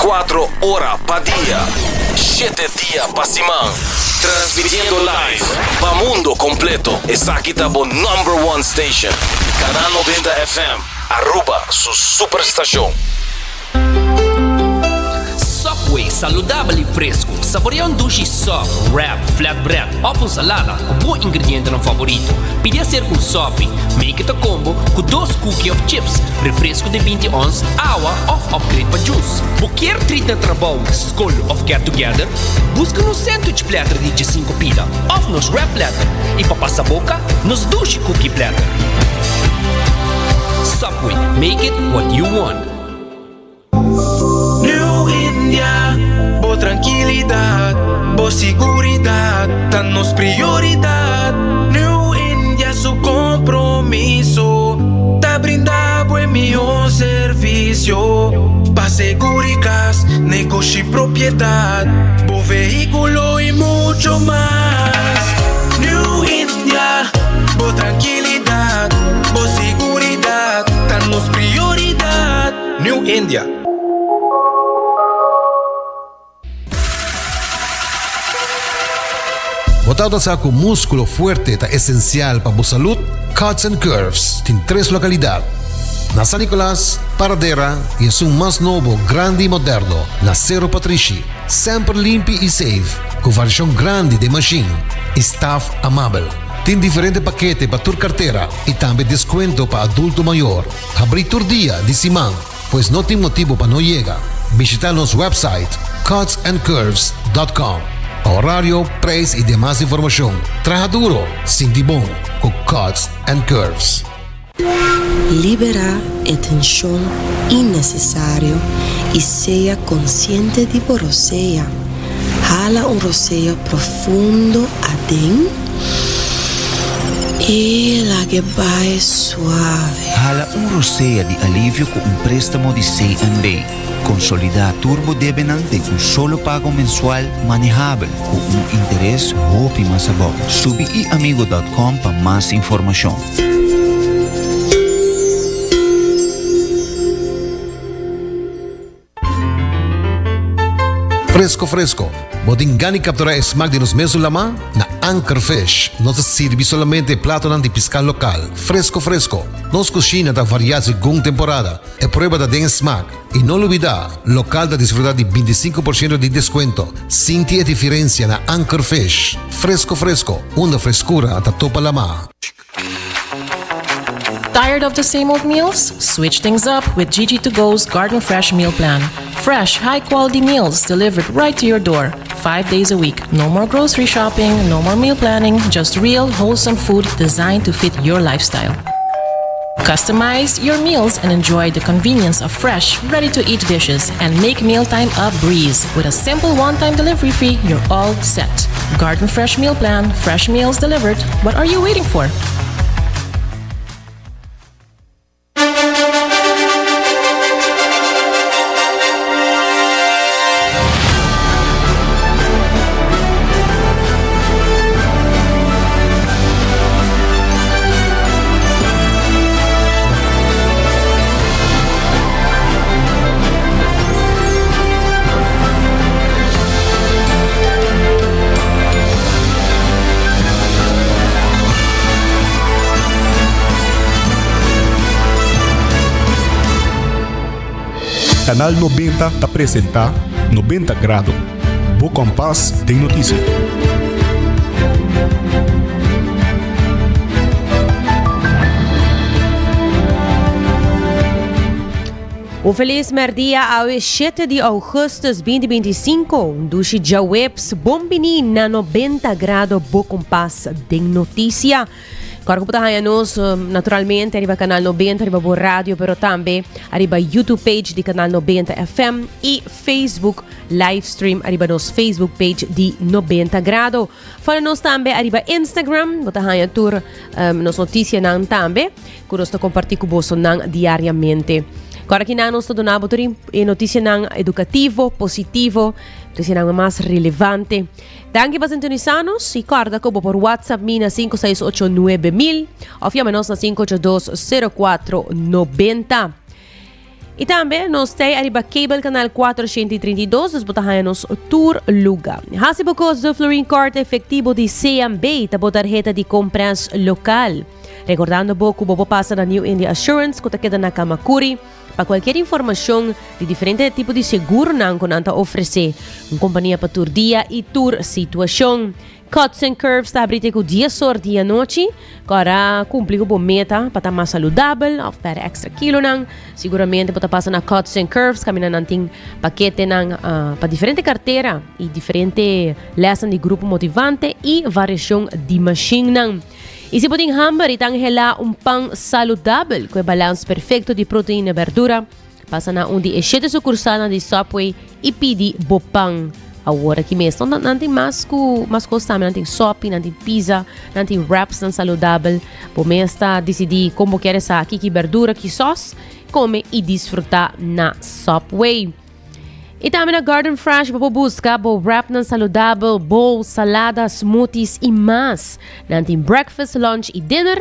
24 ora pa dia, shete dia pa siman. Transmitiendo live pa mundo completo. Esaki ta bo number one station. Canal 90 FM, Aruba su superstacion. Subway, saludabel y fresco. Saborea un dushi sub, wrap, flatbread of un salada cu bo ingredientenan favorito. Pidi acerca un sopi, make it a combo cu dos cookie of chips, refresco di binti ons, awa of upgrade pa juice. Bo kier treat na trabou, scol of get together? Busca nos sandwich platter di diesinco pida of nos wrap platter y pa pasa boca, nos dushi cookie platter. Subway, make it what you want. New India, bo trankilidat, bo siguridat ta nos prioridat. New India su kompromiso ta brinda bo e mihó servisio pa seguri kas, negoshi, propiedat, bo vehíkulo i mucho mas. New India, bo trankilidat, bo siguridat ta nos prioridat. New India. Bo tabata sa ku múskulo fuerte ta esensial pa bo salud? Cuts and Curves tin tres lokalidat, na San Nicolas, Paradera i esun mas nobo, grandi i moderno, na Sero Patrishi. Semper limpi i safe, ku variashon grandi den mashin i staf amabel. Tin diferente pakete pa tur kartera i tambe deskuento pa adulto mayor. Habrí tur dia di siman, pues no tin motibu pa no yega. Bishita nos website cutsandcurves dot com pa horario, prijs i demas informashon. Traha duro, sinti bon ku Cuts and Curves. Liberá e tenshon innesesario i sea konsiente di bo rosea. Hala un rosea profundo aden i lag'e bai suave. Hala un rosea di alivio ku un préstamo di CNB. Konsolidá tur bo debenan den un solo pago mensual manehabel ku un interes hopi mas abou. Subi iamigo dòt kòm pa mas informashon. Fresco fresco, bo tin gana di captura e smaak di nos mesun lama? Na Anchor Fish nos ta sirbi solamente e platonan di pisca local, fresco fresco. Nos cushina ta varia segun temporada, e prueba ta den e smaak. Y no lubida, local ta disfruta di binticinco por ciento di descuento. Sinti e diferencia na Anchor Fish. Fresco fresco, unda frescura ta topa lama. Tired of the same old meals? Switch things up with Gigi To Go's Garden Fresh Meal Plan. Fresh, high quality meals delivered right to your door, five days a week. No more grocery shopping, no more meal planning, just real, wholesome food designed to fit your lifestyle. Customize your meals and enjoy the convenience of fresh, ready to eat dishes and make mealtime a breeze. With a simple one time delivery fee, you're all set. Garden Fresh Meal Plan, fresh meals delivered. What are you waiting for? Canal 90 ta presenta 90 Grado, bo kompas den notisia. Un felis merdia awe shete di augustus binti binti i sinku. Un dushi djaweps bon bini na 90 Grado bo kompas den notisia. Kòrda ku bo ta haña nos naturalmente ariba Kanal 90 ariba bo radio pero tambe ariba YouTube page di Kanal 90 FM i Facebook live stream ariba nos Facebook page di 90 Grado. Follow nos tambe ariba Instagram, bo ta haña tur um, nos noticianan tambe ku nos ta kompartí ku bosonan diariamente. Kòrda kinan nos ta duna bo tur e noticianan edukativo, positivo, noticianan mas relevante. Danki pa sintonisa nos i kòrda ku bo por WhatsApp mi na 568 9000 òf yama nos na 582 0490. Y tambe nos ta ariba cable canal 432, dus bo ta haya nos tur luga. Hasi bo cos de Florin Card efectivo di CMB, ta bo tarheta di compras local. Recordando bo cu bo por pasa na New India Assurance cu ta keda na Camacuri pa cualkier informacion di diferente tipo di seguronan cu nan ta ofrece. Un compania pa tur dia y tur situacion. Cuts and Curves ta habri te ku dies or di anochi. Kòrda kumpli ku bo meta pa ta mas saludabel òf pèrdè èkstra kilonan. Siguramente bo ta pasa na Cuts and Curves kaminda nan tin paketenan pa diferente kartera i diferente lèsnan di grupo motivante i variashon di mashinnan. I si bo tin hamber i ta anhelá un pan saludabel ku e balans perfekto di proteina i bèrdura, Pasa na un di e shete sukursalnan di Subway i pidi bo pan awor aki mes. Nan, nan tin mas ku mas kos tambe. Nan tin sopi, nan tin pizza, nan tin wrapsnan saludabel. Bo mes ta disidí kon bo kier esaki, ki berdura, ki sòs. Kome i disfrutá na Subway. I tambe na Garden Fresh bo por buska bo wrapnan saludabel, bowl, salada, smoothies i mas. Nan tin breakfast, lunch i dinner.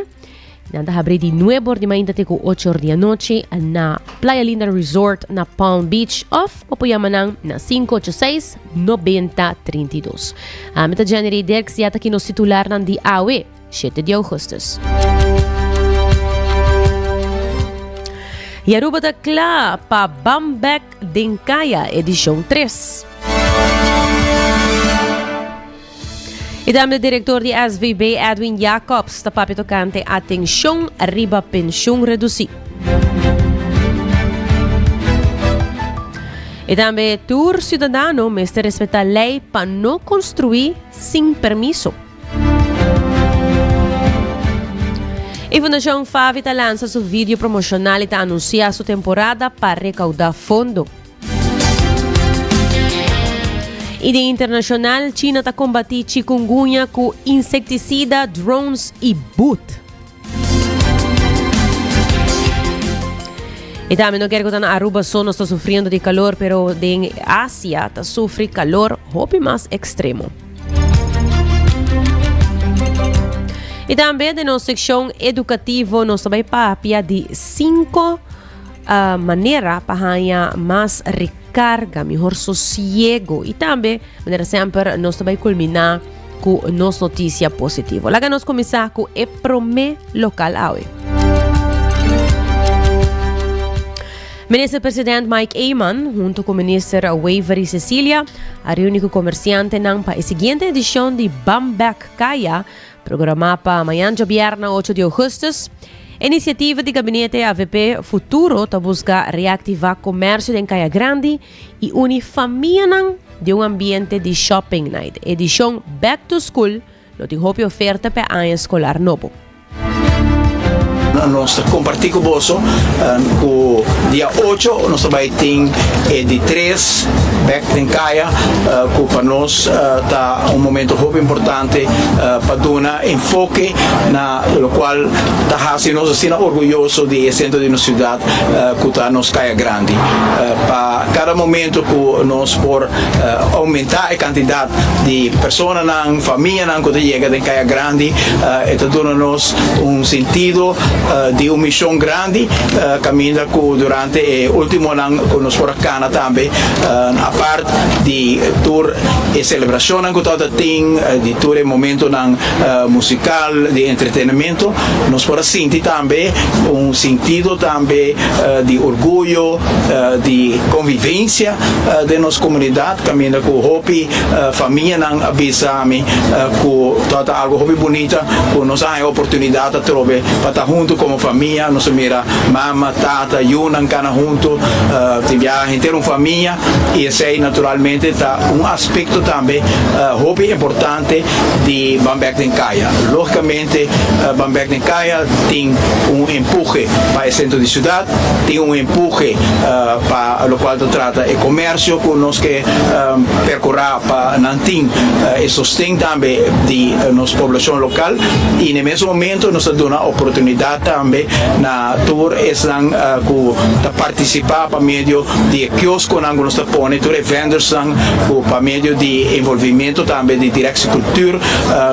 Nan ta habri di nuebe or di mainta te ku ocho or di anochi na Playa Linda Resort na Palm Beach of bo por yama nan na 586 90 32. Ami ta Jenny Ray Dirks y ata ki nos titularnan di awe, 7 di augustus. Y Aruba ta kla pa Ban Bek den Kaya edishon 3. E tambe direktor di SVB Edwin Jacobs ta papia tokante atenshon riba penshun redusí. E tambe tur siudadano mester respetá lei pa no konstruí sin permiso. E Fundashon Favi ta lansa su video promoshonal i ta anunsiá su temporada pa rekaudá fondo. Y den internacional, China ta combati chikungunya cu insecticida, drones y boot. Y tambe no quiere cu ta na Aruba so nos ta sufriendo di calor, pero den Asia ta sufri calor hopi mas extremo. Y tambe den nos seccion educativo nos ta bay papia di 5 manera pa haña mas recarga, mihor sosiego y tambe, manera semper, nos ta bay culmina cu nos noticia positivo. Laga nos cuminsa cu e prome local awe. Minister President Mike Eman hunto cu Minister Wavery Cecilia a reuni cu comerciantenan pa e siguiente edicion di Bam Bek Kaya Programa pa mañan djabièrnè ocho di ougùstùs, E inisiativa di gabinete avp Futuro ta buska reaktivá komersio den Kaya Grandi i uni famianan den un ambiente di shopping night. Edishon Back to School lo tin hopi oferta pa e aña skolar nobo. Nos ta comparti cu boso cu dia ocho nos ta bay tin e di tres bek den caya cu pa nos ta un momento hopi importante pa duna enfoke na locual ta haci nos asina orguyoso di e centro di nos ciudad cu ta nos caya grandi. Pa cada momento cu nos por aumenta e cantidad di personanan, famianan cu ta yega den caya grandi e ta duna nos un sentido di un mision grandi caminda cu durante e ultimonan cu nos por a cana tambe apart di tur e celebracionnan cu tabata tin, di tur e momentonan musical, di entretenimento, nos por a sinti tambe un sentido tambe di orguyo, di convivencia den nos comunidad caminda cu hopi famianan a bisa mi cu tabata algo hopi bunita cu nos a haña oportunidad atrobe pa ta hunto como famia. Nos a mira mama, tata, yunan cana hunto, tin biaha henter un famia y esey naturalmente ta un aspecto tambe hopi importante di Ban Bek den Caya. Logicamente Ban Bek den Caya tin un empuje pa e centro di ciudad, tin un empuje pa locual ta trata e comercio cu nos ke percura pa nan tin e sosten tambe di nos poblacion local y na e mesun momento nos ta duna oportunidad. tambe na tur esnan ku ta partisipá pa medio di e kioskonan ku nos ta pone, tur e vendorsnan ku pa medio di envolvimento tambe di Directie Cultuur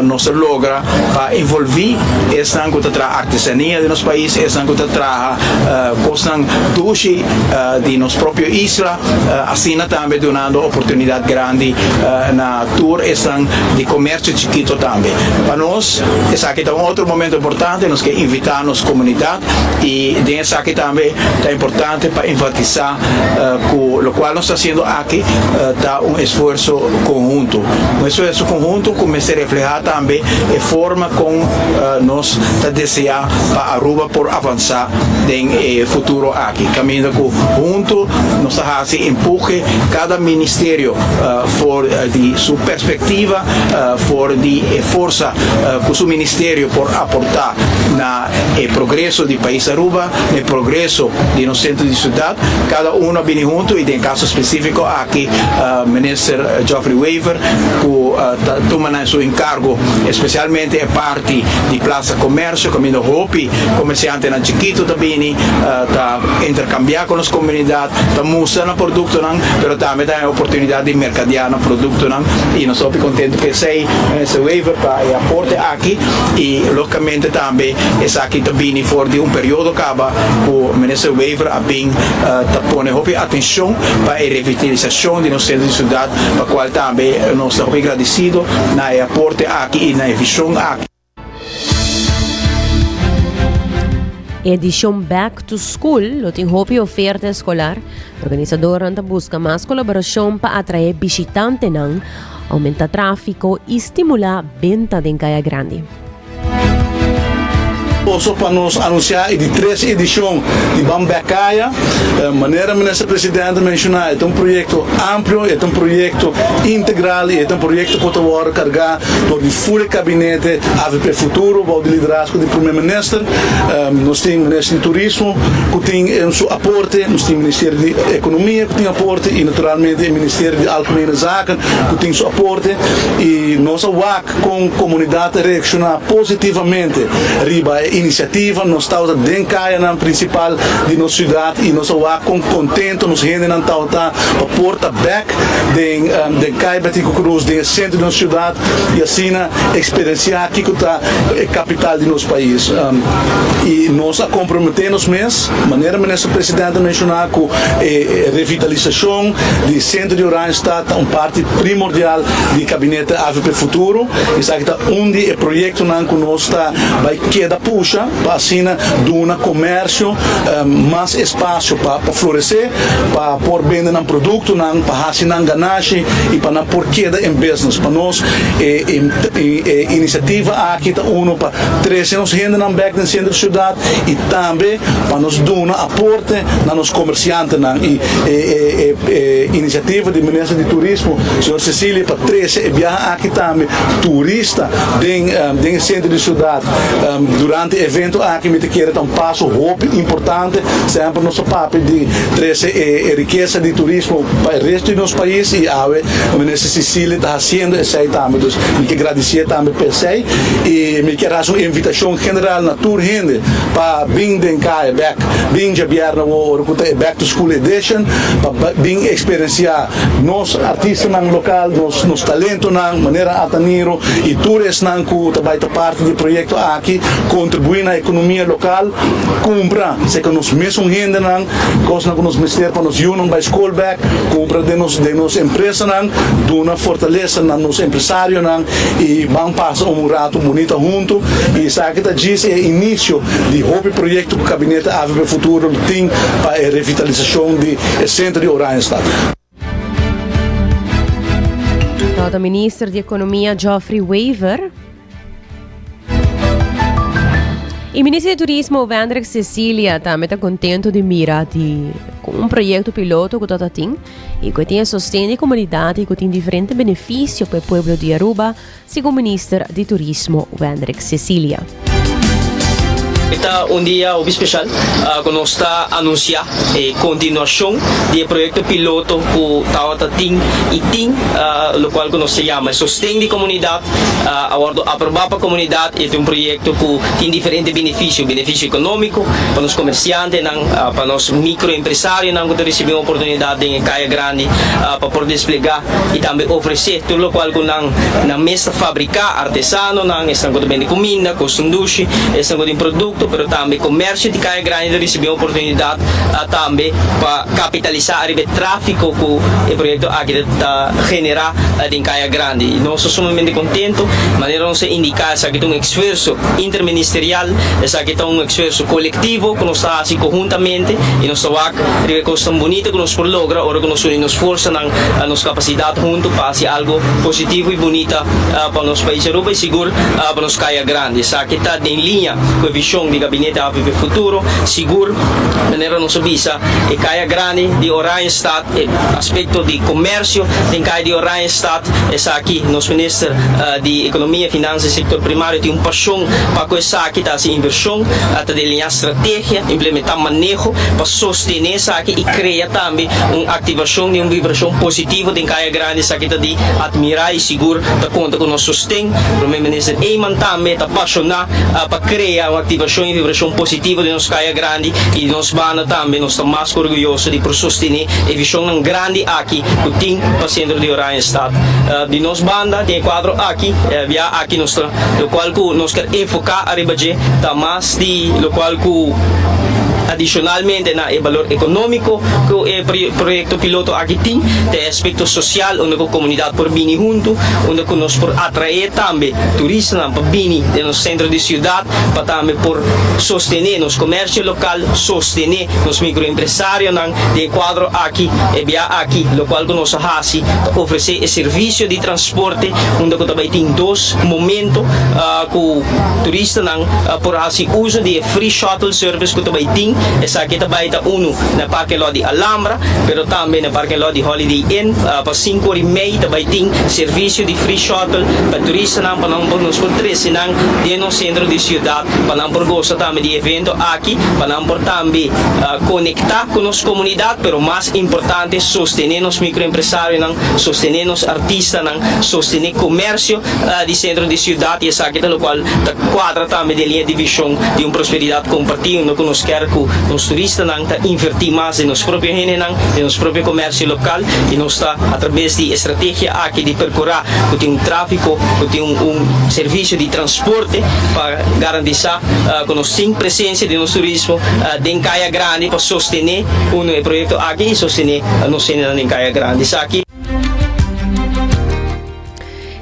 nos ta logra pa envolví esnan ku ta traha artesania di nos pais, esnan ku ta traha kosnan dushi di nos propio isla, asina tambe dunando oportunidat grandi na tur esnan di komersio chikito tambe. Pa nos esaki ta un otro momento importante, nos ke invitá nos komunidat i den esaki tambe ta importante pa enfatisá ku lokual nos ta hasiendo aki ta un esfuerso konhunto, un esfuerso konhunto ku mester reflehá tambe e forma kon nos ta deseá pa Aruba por avansá den e futuro aki, kaminda ku huntu nos ta hasi empuhe kada ministerio for di su perspektiva, for di e forsa ku su ministerio por aportá na e progreso di pais Aruba, na e progreso di nos sentro di siudat. Kada uno a bini huntu i den kaso spesífiko aki Minister Geoffrey Wever ku ta tuma na su enkargo espesialmente e parti di Plaza Comercio kaminda hopi komersiantenan chikito ta bini ta interkambiá ku nos komunidat, ta mustra nan produktonan pero tambe ta haña oportunidat di merkadiá nan produktonan i nos ta hopi kontentu ku esei Minister Wever pa e aporte aki i lógikamente tambe esaki ta bini for di un periodo kaba ku Minister Wever a bin ta pone hopi atenshon pa e revitalisashon di nos sentro di siudat pa kual tambe nos ta hopi gradisido na e aporte aki i na e vishon aki. Edishon Back to School lo tin hopi oferta eskolar. Organisadornan ta buska mas kolaborashon pa atraé bishitantenan, oumentá tráfiko i stimulá benta den Kaya Grandi. Oso pa nos anunsiá e di tres edishon di Ban Bèk Kaya. Manera Minister Presidente menshoná e ta un proyekto amplio, e ta un proyekto integral i e ta un proyekto ku ta wòrdu kargá dor di ful e kabinete avp Futuro bou di liderazgo di Prome Minister. Nos tin Minister di Turismo ku tin su aporte, nos tin Ministerio di Ekonomia ku tin aporte i naturalmente e Ministerio di Algemene Zaken ku tin su aporte i nos a wak Kon komunidat a reakshoná positivamente riba e inisiativa? Nos tabata den kayanan prinsipal di nos siudat i nos a wak kon kontentu nos hendenan tabata pa por ta bèk den den Kaya Betico Croes, den e sentro di nos siudat i asina eksperensiá kiko ta e kapital di nos pais. I nos a komprometé nos mes, manera Minister Presidente a menshoná, ku e revitalisashon di sentro di Oranjestad ta un parti primordial di kabinete avp Futuro. Esaki ta un di e proyektonan ku nos ta bai keda pusha pa asina duna komersio mas espasio pa floresé, pa por bende nan produktonan, pa hasi nan ganashi i pa nan por keda en business. Pa nos e inisiativa aki ta uno pa trese nos hendenan bèk den sentro di siudat i tambe pa nos duna aporte na nos komersiantenan. I e inisiativa di Minister di Turismo, señor Cecilia, pa trese e biaha aki tambe turista den den e sentro di siudat durante e evento aki mi ta kere ta un paso hopi importante. Semper nos ta papia di trese e rikesa di turismo pa e resto di nos pais i awe Minister Cecilia ta hasiendo esei tambe. Dus mi ke gradisié tambe pa esei i mi kier hasi un invitashon general na tur hende pa bin den kaya bek bin djabièrnè awor ora ku ta e Back to School Edition pa bin eksperensiá Nos artistanan lokal, nos nos talentonan, manera Ataniro i tur esnan ku ta bai ta parti di e proyekto aki, kontribuí na ekonomia lokal, kumpra serka nos mesun hendenan, kosnan ku nos mester pa nos yunan bai skol bèk, kumpra den nos den nos empresanan, duna fortalesa na nos empresarionan i ban pasa un ratu bunita huntu. I esaki ta djis e inisio di hopi proyekto ku Kabinete avp Futuro lo tin pa e revitalisashon di E sentro di Oranjestad. Tabata minister di Economia Geoffrey Wever. E minister di Turismo Wendrick Cecilia tambe ta contento di mira di con un proyecto piloto cu tata tin y cu tin e sosten di comunidad y cu tin diferente beneficio pa e pueblo di Aruba, segun minister di Turismo Wendrick Cecilia. E ta un dia hopi special cu nos ta anuncia e continuacion di e proyecto piloto cu tawata tin y tin locual cu nos ta yama e sosten di comunidad a wordo aproba pa comunidad y ta un proyecto cu tin diferente beneficio, beneficio economico pa nos comerciantenan, pa nos microempresarionan cu ta ricibi un oportunidad den e caya grandi pa por desplega y tambe ofrece tur locual cu nan nan mes ta fabrica, artesanonan, esnan cu ta bende cuminda, costundushi, esnan cu tin producto, pero tambe comercio di caya grandi ta ricibi un oportunidad tambe pa capitalisa ariba e trafico cu e proyecto aki ta genera den caya grandi. Y nos ta sumamente contento, manera nos a indica esaki ta un esfuerzo interministerial, esaki ta un esfuerzo colectivo cu nos ta haci conhuntamente y nos ta wak riba e cos tan bunita cu nos por logra ora cu nos uni nos forsanan, nos capacidad hunto pa haci algo positivo y bunita pa nos pais Aruba y sigur pa nos caya grandi. Esaki ta den liña cu e vision di Gabinete AVP Futuro, sigur manera nos a bisa e caya grandi di Oranjestad, e aspecto di comercio den caya di Oranjestad, esaki nos Minister di Economia, Finansa y Sector Primario tin un pasion pa cu esaki, ta haci inversion, ta deliña strategia, implementa maneho pa sostene esaki y crea tambe un activacion y un vibracion positivo den Caya Grandi. Esaki ta di admira y sigur ta conta cu nos sosten. Prome Minister Eman tambe ta pasiona pa crea un activacion y vibracion positivo den nos Caya Grandi y di nos banda tambe nos ta mas cu orguyoso di por sostene e visionnan grandi aki cu tin pa centro di Oranjestad. Di nos banda den e cuadro aki, bia aki nos ta locual cu nos kier enfoca ariba dje ta mas di locual cu adicionalmente na e balor economico cu e proyecto piloto aki tin, ta e aspecto social unda cu comunidad por bini hunto, unda cu nos por atrae tambe turistanan pa bini den nos centro di ciudad pa tambe por sostene nos comercio local, sostene nos microempresarionan den e cuadro aki, e bia aki locual cu nos a haci ta ofrece e servicio di transporte unda cu ta bay tin dos momento cu turistanan por haci uso di e free shuttle service cu ta bay tin. Esaki ta bay ta unu na parking lot di Alhambra, pero tambe na parking lot di Holiday Inn pa sinku ora y mei ta bay tin servicio di free shuttle pa turistanan pa nan por nos por trece nan den nos centro di ciudad pa nan por goza tambe di e evento aki, pa nan por tambe conecta cu nos comunidad, pero mas importante sostene nos microempresarionan, sostene nos artistanan, sostene comercio di centro di ciudad y esaki ta locual ta cuadra tambe den liña di vision di un prosperidad comparti unda cu nos kier cu nos turistanan ta inverti mas den nos propio hendenan, den nos propio comercio local y nos ta a traves di e strategia aki di percura cu tin un trafico, cu tin un servicio di transporte pa garantisa cu nos tin presencia di nos turismo den Caya Grandi pa sostene uno e proyecto aki y sostene nos hendenan den Caya Grandi. Esaki.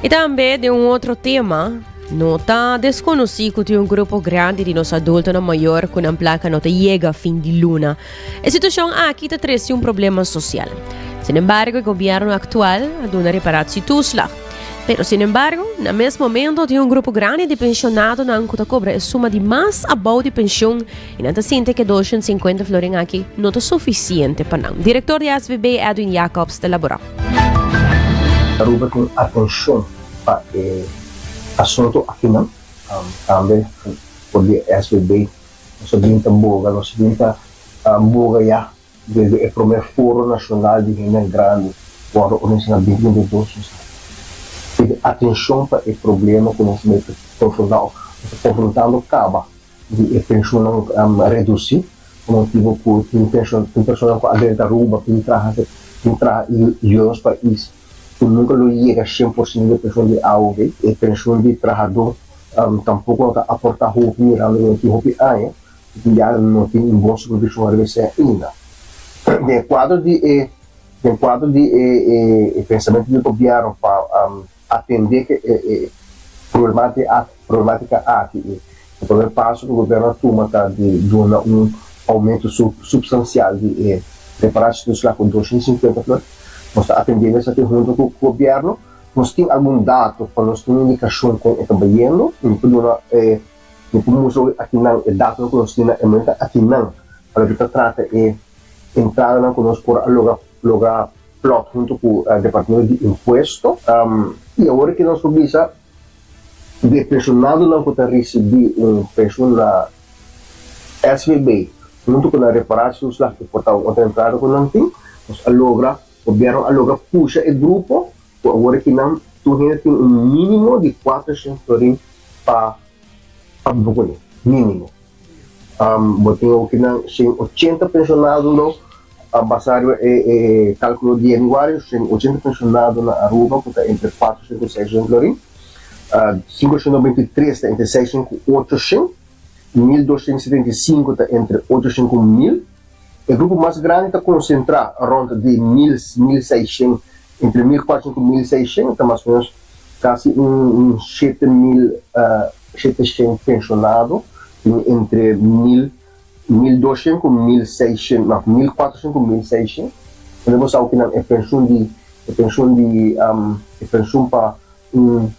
Y tambe den un otro tema, no ta desconoci cu tin un grupo grandi di nos adultonan mayor cu nan placa no ta yega fin di luna. E situacion aki ta trece un problema social. Sin embargo, e gobierno actual a duna reparatietoeslag. Pero sin embargo, na mes momento tin un grupo grandi di pensionadonan cu ta cobra e suma di mas abou di pensioen y nan ta sinti cu e 250 florin aki no ta suficiente pa nan. Director di SVB Edwin Jacobs ta elabora. Aruba tin atencion pa e asunto akinan. Tambe for di SVB nos a bin ta boga, nos a bin ta boga ya desde e prome Foro Nacional di Hendenan Grandi wordo organisa na binti binti dos. Nos a pidi atencion pa e problema cu nos ta confronta of nos ta confrontando caba di e penshunnan redusí pa motibu ku tin penshun tin personanan ku a drenta Aruba bin traha bin traha i yuda nos pais ku nunka lo yega 100% di e penshun di aov. E penshun di trahadó tampoko no ta aportá hopi mirando ku no tin hopi aña i ya no tin un bon supervishon ariba esei ainda. Den e kuadro di e den kuadro di e e pensamentu di gobièrnu pa Atendé ku e problematika aki i e promé paso ku gobièrnu a tuma ta di duna un oumento supstansial di e reparatietoeslag ku 250 flor. Nos ta atendiendo esaki huntu ku gobièrnu. Nos tin algun dato pa nos tin un indikashon kon e ta bayendo. Mi por duna e mi por mustra akinan e datonan ku nos tin na e momento akinan pa loke ta trata e entradanan ku nos por a logra logra plot hunto cu Departamento di Impuesto. Y awor ki nos por bisa di e pensionadonan cu ta ricibi un pensioen na SVB, huntu ku nan reparatietoeslag i por ta un otro entrada ku nan tin, nos a logra, gobièrnu a logra pusha e grupo ku awor aki nan tur hende tin un mínimo di kuatrocientos florin pa pa biba kuné, mínimo. Bo tin awor aki nan 180 penshonado lo basá riba e e kálkulo di januario, 180 penshonado na Aruba ku ta entre 400 i 600 florin, 593 ta entre 600 ku 800. 1275 ta entre 800 ku 1000. E grupo mas grandi ta konsentrá rònt di mil, 1600, entre 1400 ku 1600, ta mas o ménos kasi un 7700 penshonado tin entre mil, 1200 ku 1600, no, 1400 ku 1600. Unda bo sa ku nan e penshun di, e penshun di, e penshun pa Un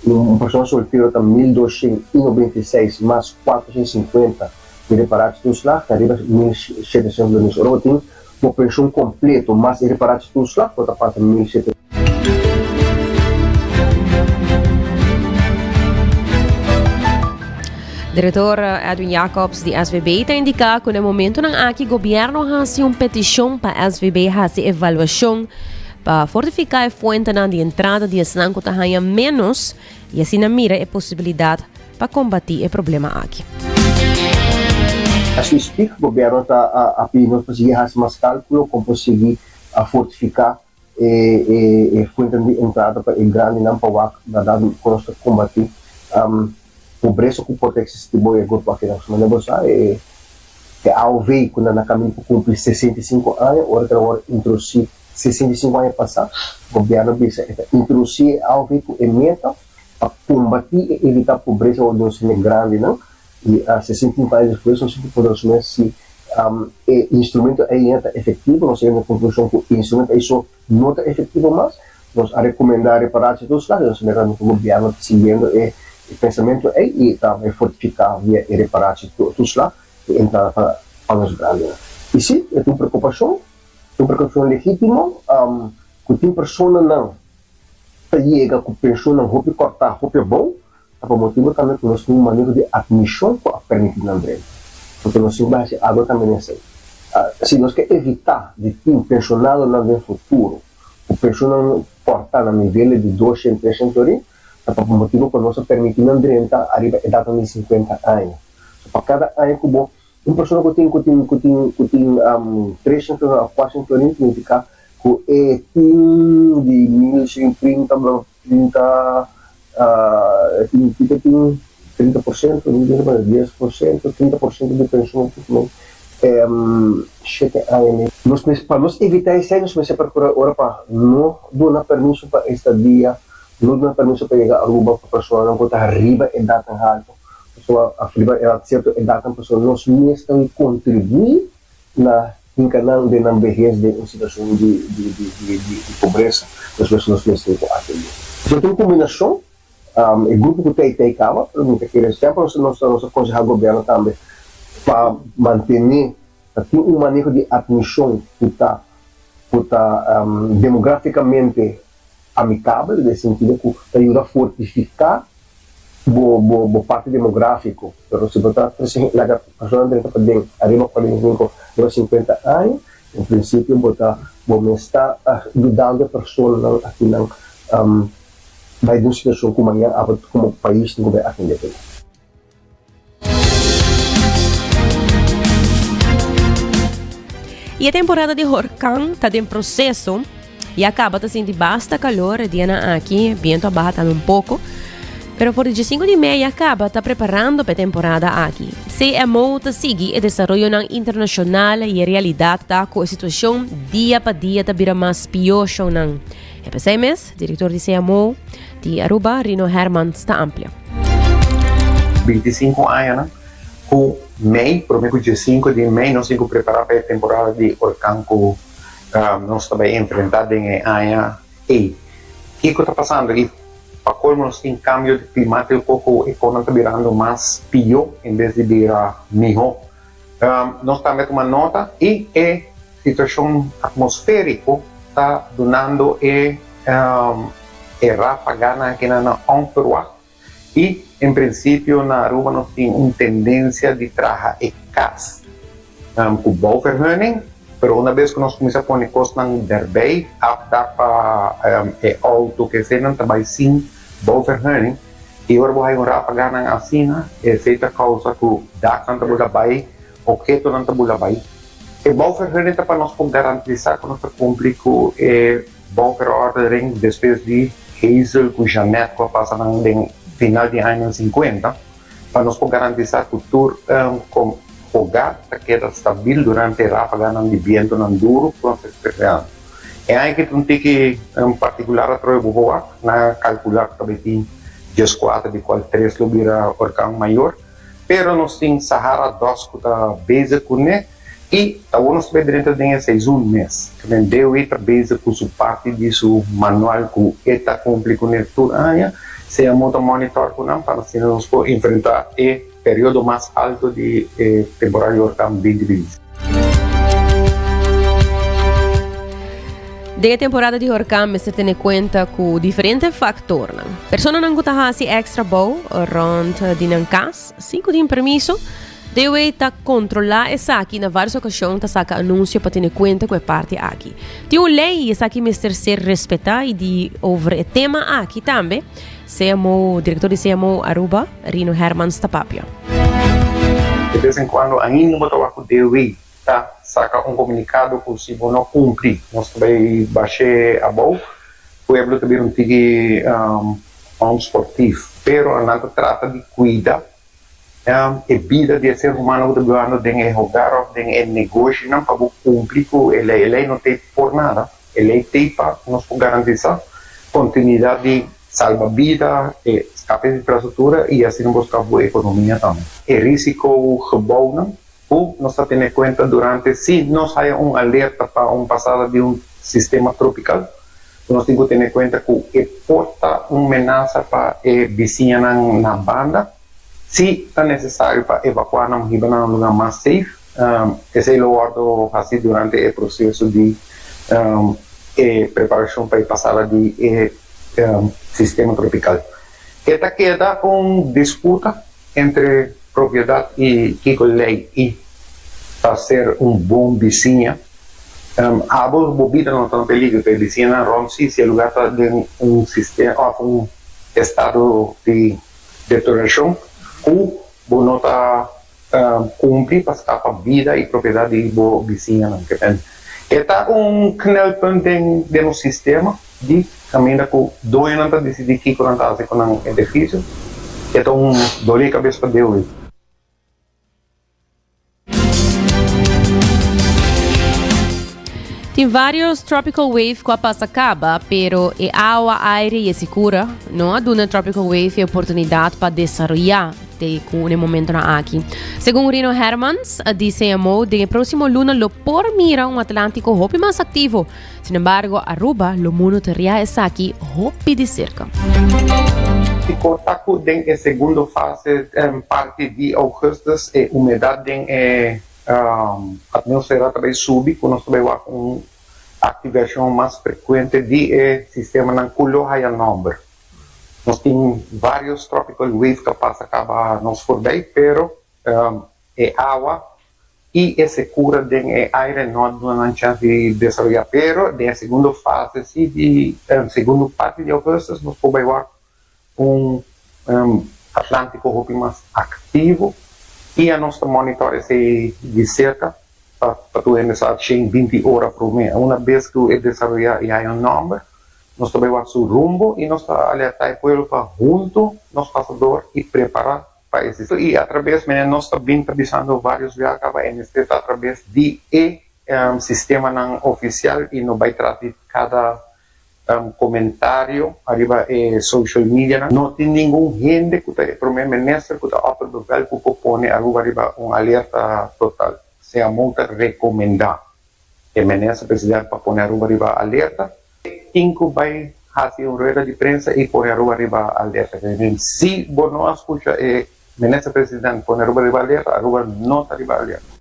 un persona soltero ta 1296 mas 450 di reparatietoeslag ta riba 1700 lo mes. Ora bo tin bo penshun kompleto mas e reparatietoeslag bo ta pasa 1700. Direktor Edwin Jacobs di SVB ta indiká ku na e momentunan aki gobièrnu a hasi un petishon pa SVB hasi evaluashon Pa fortifiká e fuentenan di entrada di esnan ku ta haña ménos i asina mira e posibilidat pa kombatí e problema aki. As we speak, gobièrnu ta a pidi nos pa sigui hasi mas kálkulo kon por sigui a fortifiká e fuentenan di entrada pa e grandinan pa wak bèrdat kon nos ta kombatí pobresa ku por ta eksistí bo e grupo akinan. Manera bo sa e aov ku nan na kaminda pa kumpli 65 aña ora ku nan wòrdu introdusí 65 aña pasá, gobièrnu bisa e ta introdusí e aov ku e meta pa kombatí i evitá pobresa ora di nos hende grandinan i 65 aña despues nos sinti por nos mes si e instrumento ei ainda ta efektivo. Nos a yega na e konklushon ku e instrumento ei so no ta efektivo mas. Nos a rekomendá repará sierto slag i nos a mira ku gobièrnu ta siguiendo e pensamentu ei i ta fortifiká via e repará sierto slag e entrada pa nos grandinan. I sí, e ta un preokupashon. Un prekupashon legítimo ku tin personanan ta yega ku penshonnan hopi kòrtá, hopi abou, ta pa motibu tambe ku nos tin un maneho di atmishon ku a permití nan drenta. Porque nos tin ku bai hasi algu tambe den esei. Si nos ke evitá di tin penshonadonan den futuro ku penshonnan kòrtá na nivel di 200, 300 florin, ta pa motibu ku nos a permití nan drenta ariba edatnan di 50 aña. So pa kada aña ku bo Un persona ku tin ku tin ku tin ku tin 300 florin òf 400 florin signifiká ku e tin di 1130 bla 30 e tin kiko tin 30% 10% 30% di penshon shete aña mes. Nos mes pa nos evitá esei nos mester perkurá ora pa no duna permiso pa estadia no duna permiso pa yega Aruba pa personanan ku ta riba edatnan haltu. Pasobra riba e sierto edatnan pasobra nos mes ta kontribuí na hinka nan den nan behes den un situashon di di pobresa. Despues nos mes tin ku atendé. So ta un kombinashon, e grupo ku ta ei ta ei kaba, pero mi ta kere semper nos nos nos a konsehá gobièrnu tambe pa mantené, pa tin un maneho di atmishon ku ta ku ta demografikamente amikabel, den sentido ku ta yuda fortifiká bo bo bo parti demográfiko, pero si bo ta trese laga personanan drenta paden ariba 45, ariba 50 aña, en prinsipio bo ta bo mes ta yudando e personanan akinan bai den un situashon ku mañan abo komo pais tin ku bai atendé ku nan. Y e temporada di horcan ta den proceso. Ya caba ta sinti basta calor e dianan aki. Biento a baha tambe un poco. Pero for di 5 di mei ya caba ta preparando pa e temporada aki. CMO ta sigui e desaroyonan internacional y e realidad ta cu e situacion dia pa dia ta bira mas pio shownan. E p'esei mes, director di CMO di Aruba, Rino Hermans ta amplia. 25 añanan ku mei, promé ku 15 di mei nos tin ku prepará pa e temporada di orkan ku nos ta bai enfrentá den e aña ei. Kiko ta pasando? I pa kolmo nos tin kambio klimátiko ku e konan ta birando mas pió en bes di bira mihó. Nos tambe a tuma nota i e situashon atmosfériko ta dunando e e ráfaganan akinan na onverwacht i en prinsipio na Aruba nos tin un tendensia di traha e. kas ku bouwvergunning, pero una bes ku nos kuminsá pone kosnan derbei, afdak pa e outo ke eseinan ta bai sin bouwvergunning i ora bo haña un ráfaganan asina esei ta kousa ku daknan ta bula bai, ophetonan ta bula bai. E bouwvergunning ta pa nos por garantisá ku nos ta kumpli ku e bouwverordening despues di Hazel ku Jeanette ku a pasa nan den final di añanan sinkuenta. Pa nos por garantisá ku tur hogar ta keda stabil durante e ráfaganan di bientunan duru ku nos ta eksperensiando. E aña aki ta un tiki partikular atrobe bo por wak. Nan a kalkulá ku ta bai tin dieskuater di kual tres lo bira orkan mayor. Pero nos tin Sahara Dust ku ta bezig kuné i awor nos ta bai drenta den e seizoen mes. También DOE ta bezig ku su parti di su manual ku e ta kumpli kuné tur aña. CMO ta monitor ku nan pa asina nos por enfrentá e periodo mas alto di e temporada di orkan binti binti. Den e temporada di horkan mester tene kuenta ku diferente faktornan. Personanan ku ta hasi èkstra bou rònt di nan kas sin ku tin permiso. DOE ta kontrolá esaki na vários okashon ta saka anunsio pa tene kuenta ku e parti aki. Tin un lei i esaki mester ser respetá i di over e tema aki tambe CMO, direktor di CMO Aruba, Rino Hermans ta papia. De bes en kuando ainda bo ta wak ku DOE ta saka un komunikado ku si bo no kumpli nos ta bai bash'é abou. Pueblo ta bira un tiki onsportief pero nan ta trata di kuida E bida di e ser humano ku ta bibando den e hogar òf den e negoshinan pa bo kumpli ku e lei. E lei no t'ei por nada. E lei t'ei pa nos por garantisá kontinuidat di salba bida, e skape di infrastruktura i asina bo skapa bo ekonomia tambe. E risiko gebounan ku nos ta tene kuenta durante si nos haya un alerta pa un pasada di un sistema tropikal, nos tin ku tene kuenta ku e por ta un menasa pa e bisiñanan na banda. Si ta nesesario pa evakuá nan hiba nan un lugá mas safe, esei lo wòrdu hasi durante e proseso di e preparashon pa e pasada di e sistema tropikal. E ta keda un disputa entre propiedat i kiko lei i ta ser un bon bisiña. Abo bo bida no ta na peligro, pero e bisiñanan rònt si, si e lugá ta den un sistema òf un estado di Deterorashon ku bo no ta kumpli pa skapa bida i propiedat di bo bisiñanan. E ta un knelpunt den den nos sistema di kaminda ku doñonan ta disidí kiko nan ta hasi ku nan edifisio. E ta un doli di kabes pa Deus. Tin varios tropical wave cu a pasa caba, pero e awa, aire y e secura no a duna tropical wave e oportunidad pa desaroya te cu e momentonan aki. Segun Rino Hermans di CMO, den e proximo luna lo por mira un Atlantico hopi mas activo. Sin embargo, Aruba lo monitorea esaki hopi di cerca. Kiko ta ku den e segundo fase parti di augustus e humedat den e atmosfera ta bai subi ku nos ta bai wak un aktivashon mas frekuente di e sistemanan ku lo haya nòmber. Nos tin varios tropical wave ta pasa kaba nos forbei pero e awa i e sekura den e aire no a duna nan chèns di desaroyá. Pero den e segundo fase si di segundo parti di augustus nos por bai wak un Atlántiko hopi mas aktivo i anos ta monitor esei di serka pa pa tur hende sa 120 ora promé. Una bes ku e desaroyá i haña un nòmber nos ta bai wak su rumbo i nos ta alertá e pueblo pa huntu nos pasa dor i prepará pa e sistema y atrabes mene nos ta bin ta bisando varios bia caba e mester ta atrabes di e sistemanan oficial y no bay tras di cada comentario ariba e social medianan. No tin ningun hende cu ta e prome minister cu ta opperbevel cu por pone Aruba riba un alerta total. Sea mou ta recomenda e minister president pa pone Aruba riba alerta. Tin cu bay haci un rueda di prensa y pone Aruba riba alerta. Si bo no a scucha e minister president pone Aruba riba alerta, Aruba no ta riba alerta.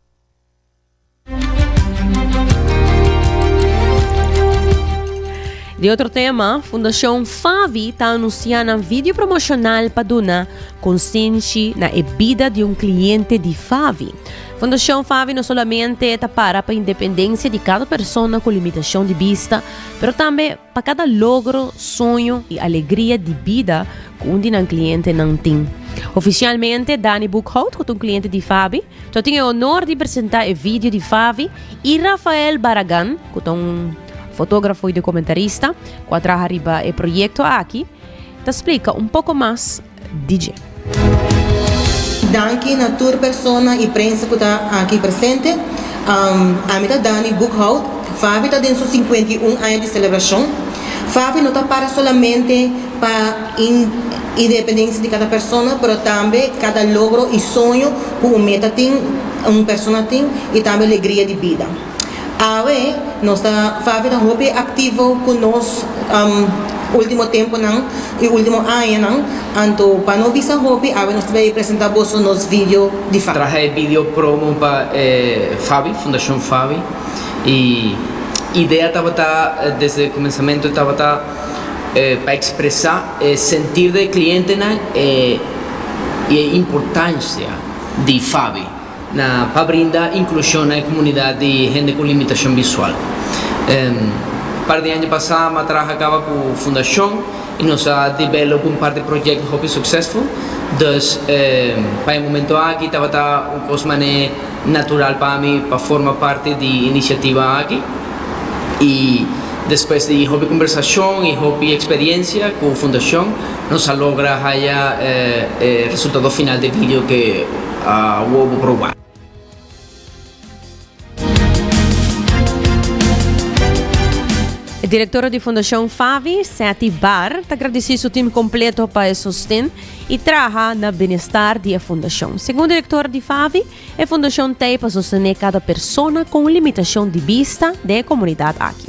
Di otro tema, Fundacion Favi ta anuncia nan video promocional pa duna consenshi na e bida di un cliente di Favi. Fundacion Favi no solamente ta para pa independencia di cada persona cu limitacion di bista, pero tambe pa cada logro, soño y alegria di bida cu un di nan clientenan tin. Oficialmente, Dani Boekhout, cu ta un cliente di Favi, ta tin e honor di presenta e video di Favi y Rafael Barragan, cu ta un Fotógrafo i dokumentarista ku a traha riba e proyekto aki ta splika un poko mas di dje. Danki na tur persona y prensa cu ta aki presente. Ami ta Dani Boekhout. Favi ta den su 51 aña di celebracion. Favi no ta para solamente pa independencia di cada persona, pero tambe cada logro y soño cu un meta tin, un persona tin y tambe alegria di bida. Awe nos ta Favi ta hopi aktivo ku nos ultimo temponan i ultimo añanan, anto pa no bisa hopi awe nos ta bay presenta boso nos video di Favi. Traha e video promo pa Favi, Fundashon Favi, i idea tabata desde kuminsamentu tabata pa ekspresá e sentir di e klientenan i e importansia di Favi. Na pa brinda inklushon na e komunidat di hende ku limitashon visual. Un par di aña pasá mi a traha kaba ku fundashon i nos a develop un par di proyekto hopi suksesful. Dus pa e momento aki tabata un kos manera natural pa mi pa forma parti di inisiativa aki. I despues di hopi kombersashon i hopi eksperiensia ku fundashon nos a logra haya e resultado final di e video ke A wobo proba. E direktora di Fundashon Favi, Setty Barr, ta gradisí su tim kompleto pa e sosten i traha na benestar di e fundashon. Segun direktor di Favi, e fundashon t'ei pa sostené kada persona ku un limitashon di bista den e komunidat aki.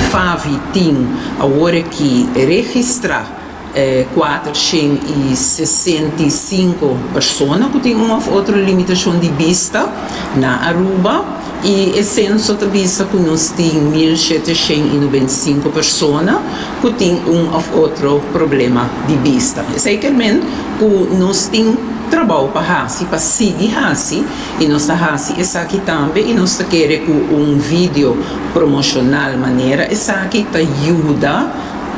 Favi tin awor aki registrá 465 persona ku tin un òf otro limitashon di bista na Aruba i e senso ta bisa ku nos tin 1795 persona ku tin un òf otro problema di bista. Esei ker men ku nos tin trabou pa hasi, pa sigui hasi i nos ta hasi esaki tambe i nos ta kere ku un video promoshonal manera esaki ta yuda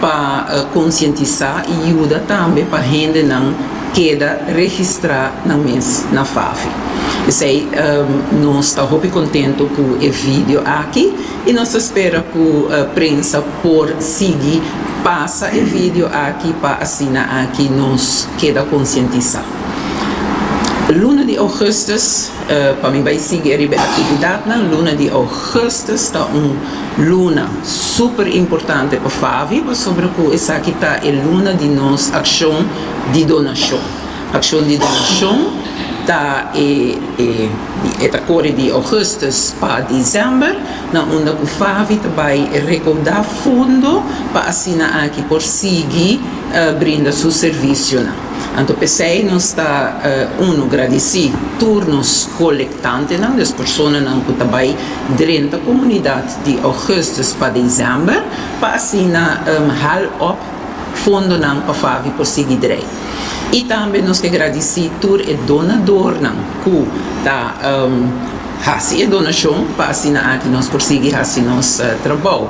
pa konsientisá i yuda tambe pa hendenan keda registrá nan mes na Favi. P'esei nos ta hopi kontentu ku e video aki i nos ta spera ku prensa por sigui pasa e video aki pa asina aki nos keda konsientisá. Luna di ougùstùs pa mi bai sigui riba e aktividatnan. Luna di ougùstùs ta un luna super importante pa Favi pasobra ku esaki ta e luna di nos akshon di donashon. Akshon di donashon ta e e ta kore di ougùstùs pa desèmber na unda ku Favi ta bai rekoudá fondo pa asina aki por sigui brinda su servisionan. Anto p'esei nos ta unu gradisí tur nos kolektantenan, dus personanan ku ta bai drenta komunidat di ougùstùs pa desèmber, pa asina hal òp fondonan pa Favi por sigui drei. I tambe nos ke gradisí tur e donadornan ku ta hasi e donashon pa asina aki nos por sigui hasi nos trabou.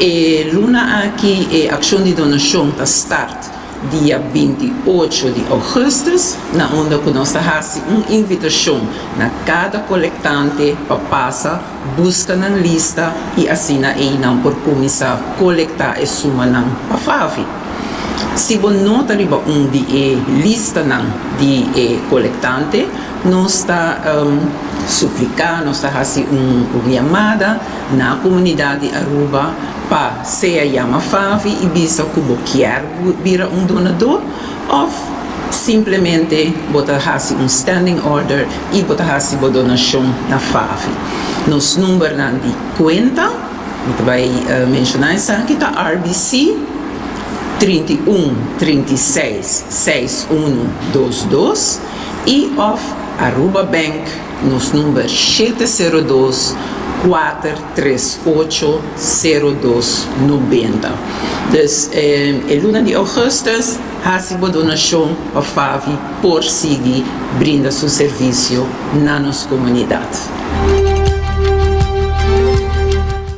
E luna aki e akshon di donashon ta start. Dia 28 di ougùstùs, na unda ku nos ta hasi un invitashon na kada kolektante pa pasa buska nan lista i asina ei nan por kuminsá kolektá e sumanan pa Favi. Si bo no ta riba un di e listanan di e kolektante, nos ta supliká, nos ta hasi un yamada na komunidat di Aruba pa sea yama Favi i bisa ku bo kier bira un donadó òf simplemente bo ta hasi un standing order i bo ta hasi bo donashon na Favi. Nos numbernan di kuenta, mi ta bai menshoná esaki, ta RBC, 31 36 61 22 i òf Aruba Bank, nos number 702. 4 3 8 0 2 90. Dus e luna di augustus hasi bo donashon pa FAVI por sigui brinda su servisio na nos komunidat.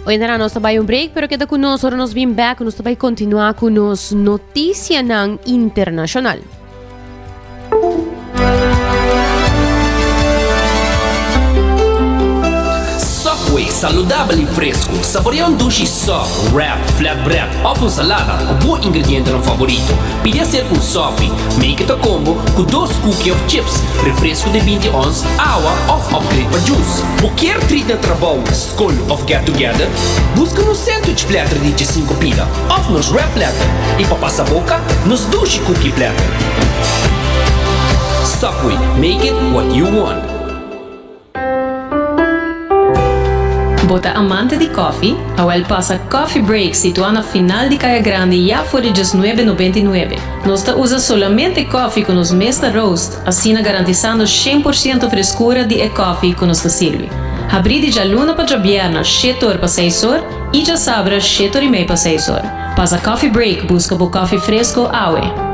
Oyentenan nos ta bai un break pero keda ku nos ora nos bin bek nos ta bai kontinuá ku nos notisianan internashonal. Subway, saludabel y fresco. Saborea un dushi sub, wrap, flatbread of un salada cu bo ingredientenan favorito. Pidi acerca un sopi, make it a combo cu dos cookie of chips, refresco di binti ons, awa of upgrade pa juice. Bo kier treat na trabou, scol of get together? Busca nos sandwich platter di diescinco pida of nos wrap platter y pa pasa boca, nos dushi cookie platter. Subway, make it what you want. Bo ta amante di koffie? Awel pasa Coffee Break situá na final di Kaya Grandi ya for di diesnuebe nobenta i nuebe. Nos ta usa solamente koffie ku nos mes ta roast, asina garantisando shen por siento freskura di e koffie ku nos ta sirbi. Habrí di djaluna pa djabièrna shete or pa seis or i djasabra shete or i mei pa seis or. Pasa Coffee Break buska bo koffie fresko awe.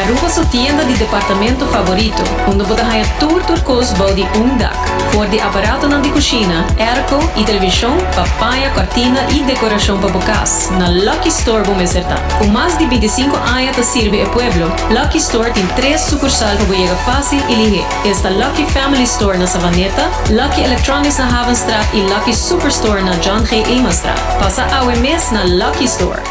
Aruba su tienda di departamento favorito, unda bo ta haña tur tur kos bou di un dak. For di aparatonan di kushina, airco i televishon pa paña, kortina i dekorashon pa bo kas, na Lucky Store bo mester ta. Ku mas di bintisinku aña ta sirbi e pueblo, Lucky Store tin tres sukursal pa bo yega fásil i lihé. Esta Lucky Family Store na Savaneta, Lucky Electronics na Havenstraat i Lucky Superstore na John G. Emanstraat. Pasa awe mes na Lucky Store.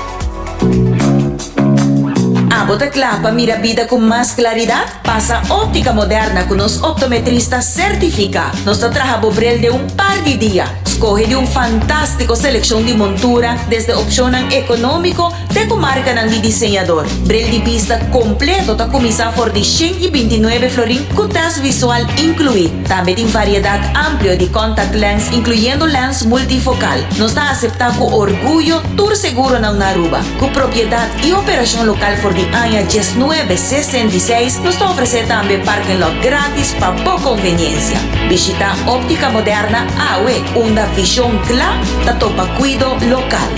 Abo ta kla pa mira bida ku mas klaridat? Pasa Óptica Moderna ku nos optometrista sertifiká. Nos ta traha bo bril den un par di dia. Skohe di un fantástiko selekshon di montura, desde opshonnan ekonómiko te ku markanan di diseñador. Bril di bista kompleto ta kuminsá for di 129 florin ku tèst visual inkluí. Tambe tin variedat amplio di contact lens inkluyendo lens multifokal. Nos ta aseptá ku orguyo tur seguronan na Aruba. Ku propiedat i operashon lokal for di aña diesnuebe sesenta i seis, nos ta ofresé tambe parking lot gratis pa bo konveniensia. Bishitá Óptica Moderna awe, unda vishon kla ta topa kuido lokal.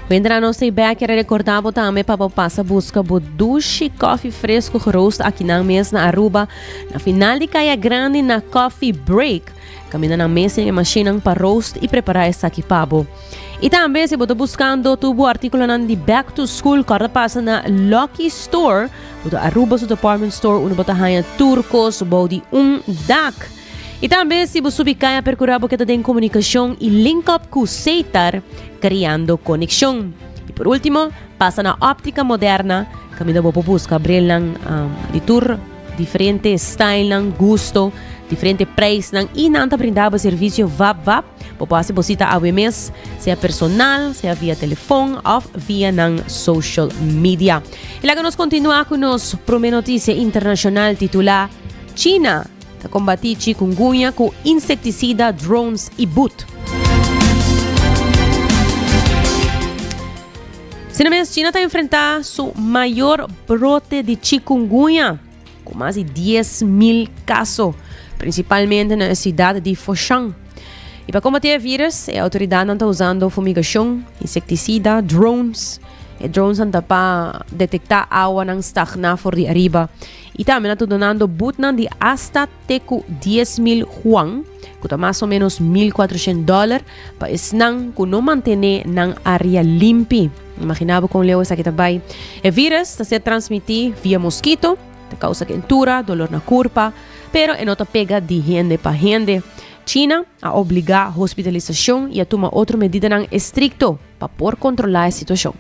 Mientras nos ta bek, quiere recorda bo tambe pa bo pasa busca bo dushi koffie fresco geroost aki nan mes na Aruba. Na final di Kaya Grandi na Coffee Break, kaminda nan mes tin e mashinnan pa roast i prepará esaki pa bo. I tambe si bo ta buskando tur bo artíkulonan di back to school, kòrda pasa na Lucky Store, bo ta Aruba su department store unda bo ta haña tur kos bou di un dak. I tambe si bo subi kaya perkurá bo keda den komunikashon i link up ku Setar, kriando konekshon. I por último, pasa na Óptica Moderna, kaminda bo por buska brilnan di tur Diferente stylenan, gusto, diferente prijsnan y nan ta brinda bo servicio vap vap. Bo por haci bo cita awe mes, sea personal, sea via telefon of via nan social media. Y laga nos continua cu nos prome noticia internacional titula China ta combati chikungunya cu insecticida, drones y boot. Asina mes, China ta enfrentá su mayor brote di chikungunya, ku mas di 10,000 kaso, prinsipalmente na e siudat di Foshan. I pa kombatí e vírus, e outoridatnan ta usando fumigashon, insektisida, drones. E dronesnan ta pa detektá awanan stagná for di ariba. I tambe nan ta donando butnan di asta te ku 10,000 yuan, ku ta mas o ménos 1,400 dòler, Pa esnan ku no mantené nan área limpi. Imaginá bo kon leu esaki ta bai. E vírus ta ser transmití via moskito, ta kousa kentura, dolor na kurpa, pero e no ta pega di hende pa hende. China a obligá hospitalisashon i a tuma otro medidanan estrikto pa por kontrolá e situashon.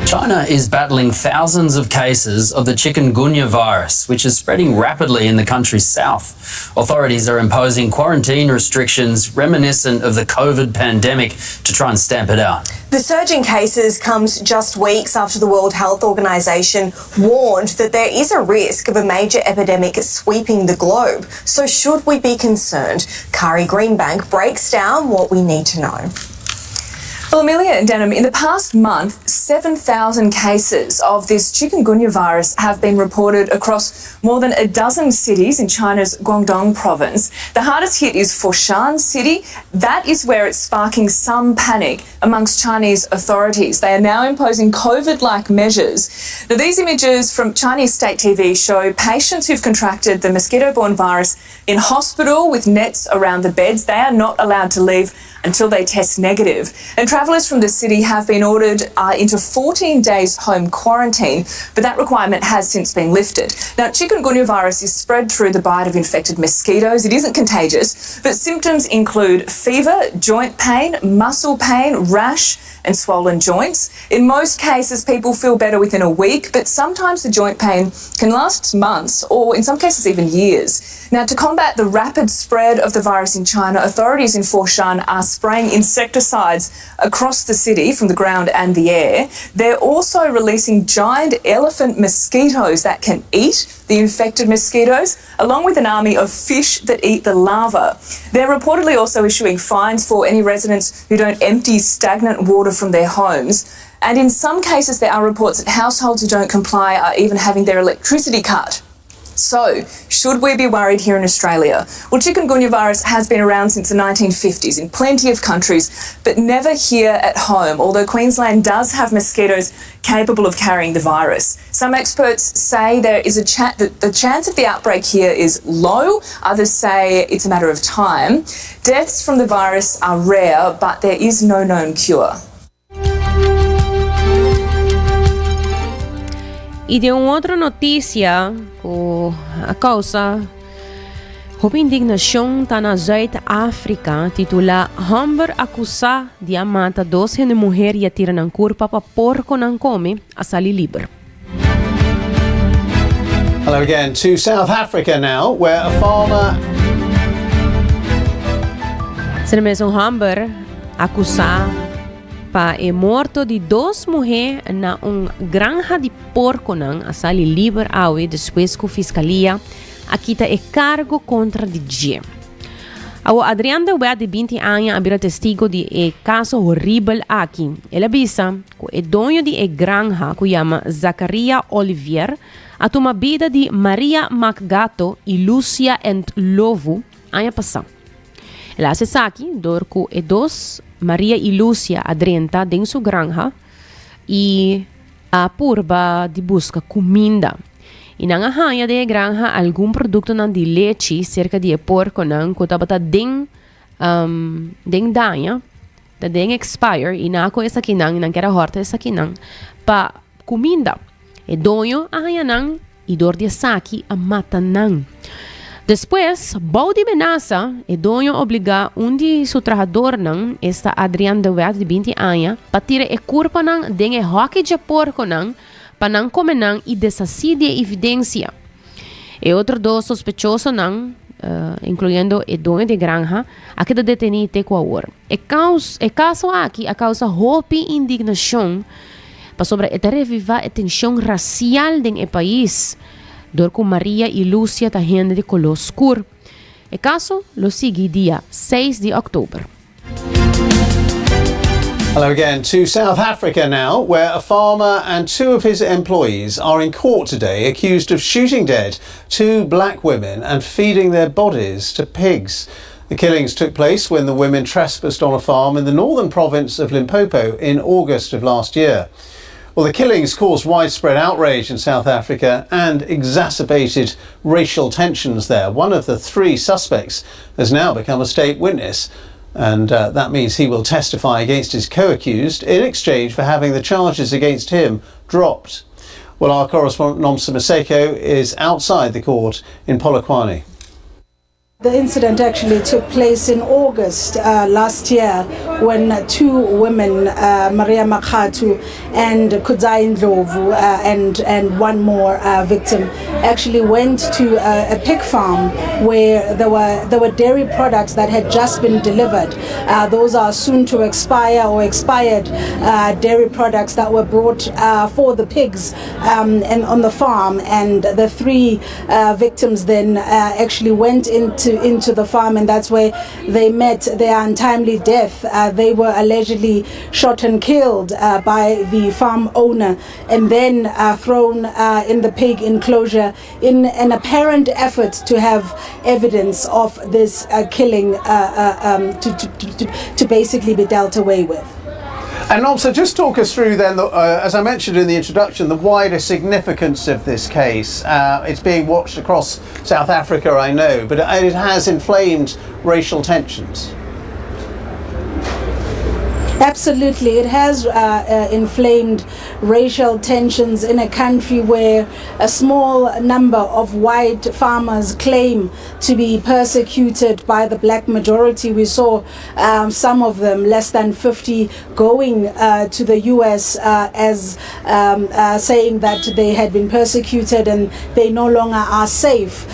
China is battling thousands of cases of the chikungunya virus, which is spreading rapidly in the country's south. Authorities are imposing quarantine restrictions reminiscent of the COVID pandemic to try and stamp it out. The surge in cases comes just weeks after the World Health Organization warned that there is a risk of a major epidemic sweeping the globe. So should we be concerned? Kari Greenbank breaks down what we need to know. Well, Amelia and Denham, in the past month, 7,000 cases of this chikungunya virus have been reported across more than a dozen cities in China's Guangdong province. The hardest hit is Foshan City. That is where it's sparking some panic amongst Chinese authorities. They are now imposing COVID like measures. Now, these images from Chinese state TV show patients who've contracted the mosquito borne virus in hospital with nets around the beds. They are not allowed to leave until they test negative. And travellers from the city have been ordered into 14 days home quarantine, but that requirement has since been lifted. Now, chikungunya virus is spread through the bite of infected mosquitoes. It isn't contagious, but symptoms include fever, joint pain, muscle pain, rash, and swollen joints. In most cases, people feel better within a week, but sometimes the joint pain can last months or in some cases even years. Now, to combat the rapid spread of the virus in China, authorities in Foshan are spraying insecticides across the city from the ground and the air. They're also releasing giant elephant mosquitoes that can eat the infected mosquitoes, along with an army of fish that eat the larva. They're reportedly also issuing fines for any residents who don't empty stagnant water from their homes. And in some cases, there are reports that households who don't comply are even having their electricity cut. So, should we be worried here in Australia? Well, chikungunya virus has been around since the 1950s in plenty of countries, but never here at home, although Queensland does have mosquitoes capable of carrying the virus. Some experts say there is a cha- that the chance of the outbreak here is low. Others say it's a matter of time. Deaths from the virus are rare, but there is no known cure. Y den un otro noticia cu a causa hopi indignacion ta na Zuid-Afrika, titula Homber acusa di a mata dos hende muher y a tira nan curpa pa porconan come, a sali liber. Hello again to South Africa now, where a farmer Sina mes un homber acusa pa e morto di dos muher na un granja di porconan a sali liber awe despues cu fiscalia a kita e cargo contra di dje. Awo Adrian de Wet di 20 aña a bira testigo di e caso horibel aki. El a bisa ku e doño di e granja ku yama Zacharia Olivier a tuma bida di Maria Makgato i Lucia Ndlovu aña pasá. El a hasi esaki dor ku e dos, Maria i Lucia, a drenta den su granja i a purba di buska kuminda. I nan a haña den e granja algun produktonan di lechi serka di e porkonan ku tabata den den daña. Ta den expire y nan a coge esakinan y nan kier a horta esakinan pa cuminda. E doño a haña nan y door di esaki a mata nan. Despues, bou di menasa, e doño a obliga un di su trahadornan, esta Adrian de Wet di binti aña, pa tira e curpanan den e hoki dje porconan pa nan come nan y deshaci di e evidencia. E otro dos sospechosonan, incluyendo e doño di e granja, a keda deteni te cu awor. E caus e caso aki a causa hopi indignacion pasobra e ta reviva e tension racial den e pais dor cu Maria y Lucia ta hende di color scur. E caso lo sigui dia seis di october. Hello again to South Africa now, where a farmer and two of his employees are in court today accused of shooting dead two black women and feeding their bodies to pigs. The killings took place when the women trespassed on a farm in the northern province of Limpopo in August of last year. Well, the killings caused widespread outrage in South Africa and exacerbated racial tensions there. One of the three suspects has now become a state witness. And uh, that means he will testify against his co accused in exchange for having the charges against him dropped. Well, our correspondent Nomsa Maseko is outside the court in Polokwane. The incident actually took place in August uh, last year when two women, uh, Maria Makatu and Kudzai Ndlovu, uh, and, and one more uh, victim, actually went to a, a pig farm where there were, there were dairy products that had just been delivered. Uh, those are soon to expire or expired uh, dairy products that were brought for the pigs um, and on the farm. And the three victims then actually went into into the farm, and that's where they met their untimely death. they were allegedly shot and killed by the farm owner and then thrown in the pig enclosure in an apparent effort to have evidence of this killing um, to, to, to, to basically be dealt away with. And also, just talk us through then, the, as I mentioned in the introduction, the wider significance of this case. It's being watched across South Africa, I know, but it has inflamed racial tensions. Absolutely. It has inflamed racial tensions in a country where a small number of white farmers claim to be persecuted by the black majority. We saw some of them, less than 50, going to the US as saying that they had been persecuted and they no longer are safe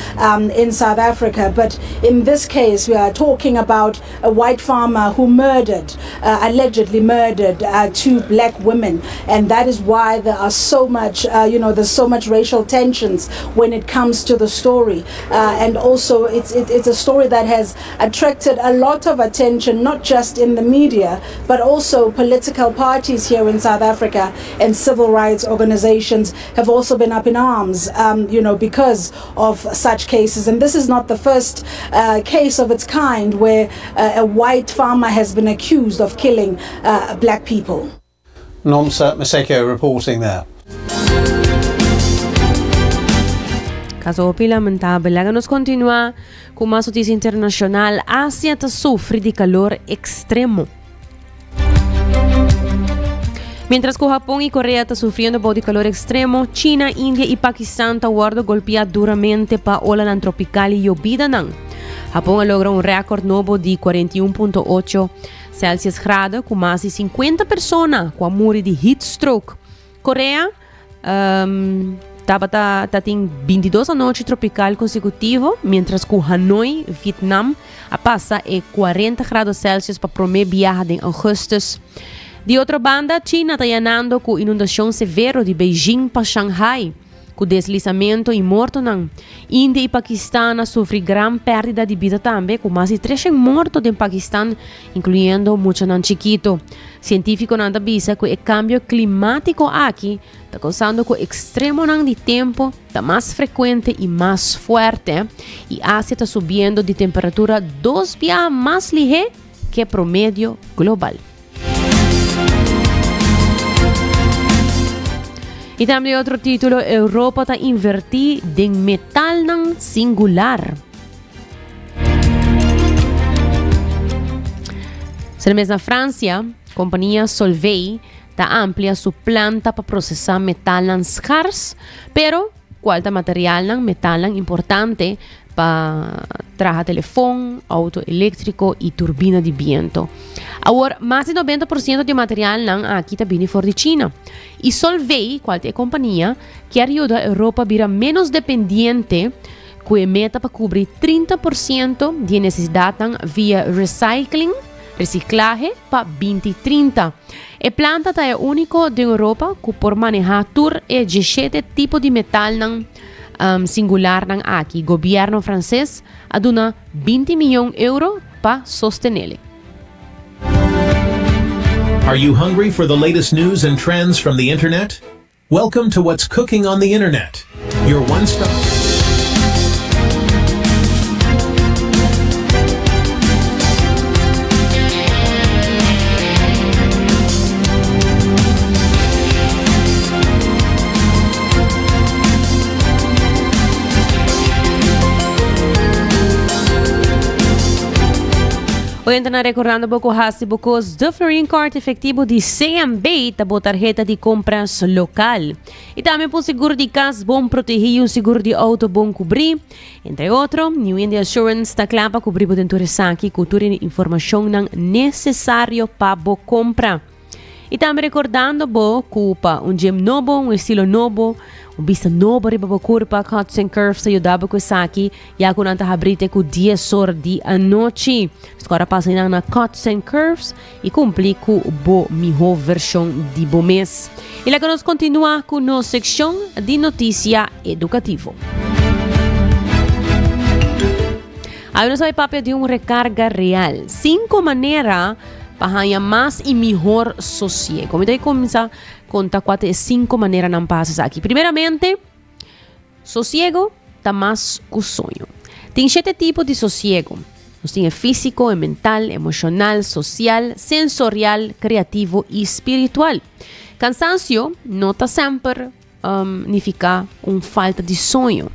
in South Africa. But in this case, we are talking about a white farmer who murdered, allegedly murdered two black women. And that is why there are so much, there's so much racial tensions when it comes to the story. And also, it's a story that has attracted a lot of attention, not just in the media, but also political parties here in South Africa and civil rights organizations have also been up in arms, because of such cases. And this is not the first case of its kind where a white farmer has been accused of killing black people. Nomsa Maseko reporting there. Caso hopi lamentabel. Laga nos continua cu mas noticia internacional. Asia ta sufri di calor extremo. Mientras cu Japon y Korea ta sufriendo bou di calor extremo, China, India y Pakistan ta wordo golpea duramente pa olanan tropical y yobidanan. Japon a logra un record nobo di 41.8 Celsius grado cu mas di 50 persona cu a muri di heat stroke. Korea um, tabata ta tin 22 anochi tropical consecutivo, mientras cu Hanoi, Vietnam, a pasa e 40 grado Celsius pa prome biaha den augustus. Di otro banda, China ta yanando cu inundacion severo di Beijing pa Shanghai. Ku deslisamentu i mortonan, India i Pakistan a sufri gran pèrdida di bida tambe, ku mas di treshen morto den Pakistan, inkluyendo muchanan chikitu. Sientífikonan ta bisa ku e kambio klimátiko aki ta kousando ku ekstremonan di tempu ta mas frekuente i mas fuerte, i Asia ta subiendo di temperatura dos biaha mas lihé ke promedio global. I tambe otro título, Europa ta invertí den metalnan singular. Sermes na Francia, kompania Solvay ta amplia su planta pa prosesá metalnan skars, pero Cual ta materialnan, metalnan importante pa traha telefon, auto electrico y turbina di biento. Awor, mas di 90% di e materialnan aki ta bini for di China. Y Solvay, cual ta e compania, kier yuda Europa bira menos dependiente cu e meta pa cubri 30% di e necesidadnan via recycling, reciclahe, pa 2030. E planta ta e úniko den Europa ku por manehá tur e diesshete tipo di metalnan singularnan aki. Gobièrnu franses a duna 20 mion euro pa sostenele. Are you hungry for the latest news and trends from the internet? Welcome to What's Cooking on the Internet, your one stop. Oyentenan recordando bo cu haci bo cos de Florin Card efectivo di CMB ta bo tarheta di compras local. Y tambe pa un seguro di cas bon protegi y un seguro di auto bon cubri. Entre otro, New India Assurance ta cla pa cubri bo den tur esaki cu tur e informacionnan necesario pa bo compra. Y tambe recordando bo cu pa un gym nobo, un estilo nobo, un bista nobo riba bo curpa, Cuts and Curves ta yuda bo cu esaki, ya cu nan ta habri te cu dies or di anochi. Score pasa nan na Cuts and Curves y cumpli cu bo miho version di bo mes. Y laga nos continua cu nos seccion di noticia educativo. Awe nos a bay papia di un recarga real. Cinco manera. pa haña mas y mihor sosiego. Mi ta cuminsa conta cua ta e cinco maneranan pa haci esaki. Primeramente, sosiego ta mas cu soño. Tin shete tipo di sosiego. Nos tin e físico, e mental, emocional, social, sensorial, creativo y spiritual. Cansancio no ta semper nifica un falta di soño.